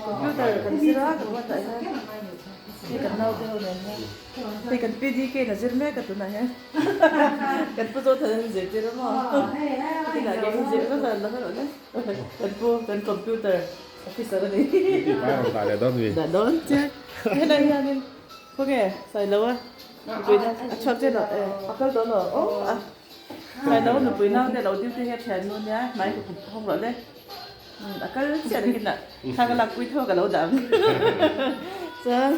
Computer kan zir a kan ruatah hian hei kan naute ho nen hian hei kan PDK in a zir mek a tunah hian kan pu zawt han zirtir a maw tunah kei hi zir vek a la rawh le kan pu kan computer officer a ni dah dawn chiang helai hianin khawnge Sailoa nupui na a chhuak chiah lo e a kal tawh lo aw a Sailoa nupui naute lo duty hi a thiannu nia hmai hawng rawh le. A kal chiah ni kinah thla ka lakpui tho ka lo dah ang. Chuan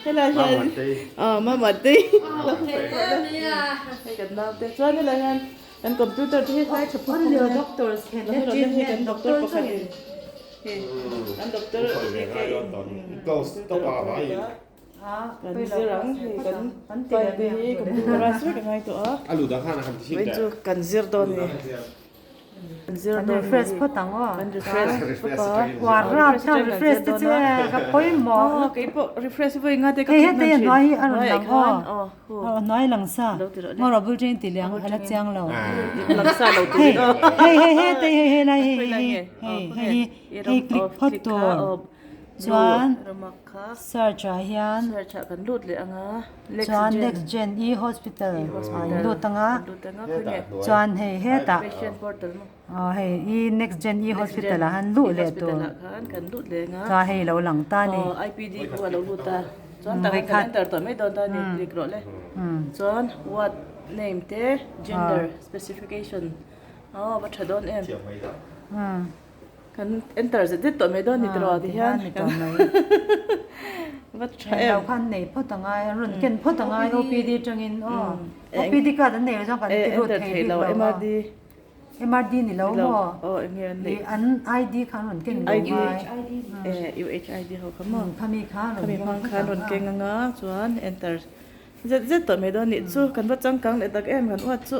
helai hian aw mama te hei kan nau te chuan helai hian kan computer te hi hlai tha phawt phawt a doctors hian hei kan doctor pakhat in hei kan doctor kan zir ang hei kan file te hi computerized vek a ngai tawh a vawiin chu kan zir dawn a ni. Kan refresh phawt ang aw. Kan refresh phawt a. Uar rap chuan refresh te chu e ka pawimawh. Aw kei pawh refresh vawi nga te ka click hman thin. Hei hei a rawn lang aw. Aw hnuai lang sa. Ngaw rawh bul teng ti liang a la chiang lo. Lang sa lo tur in aw. Hei hei hei te hei hei lai hei hei hei hei hei click phawt tur. Chuan search ah hian search ah kan lut leh ang a chuan next gen e hospital ah in lut ang a chuan hei hetah aw hei e next gen e hospital ah han luh leh tur chuan hei lo lang ta a ni ipd khu a lo lut a chuan tah khan kan enter tawh mai dawn ta a ni click rawh le chuan what name te gender specification aw va tha dawn em. Kan enter zet zet tawh mai dawn ni tiraw ti hian va tha em. Lo khan nei phawt a ngai a rawn ken phawt a ngai OPD atangin aw OPD card an nei lo chuan kan ti lut thei bik lo a MRD MRD ni lo maw aw eng nge an neih an ID kha an rawn ken lo ngai UHID ho kha maw khami kha an rawn khami hmang khan rawn keng anga chuan enter zet zet tawh mai dawn nih chu kan va changkang leh tak em kan uat chu.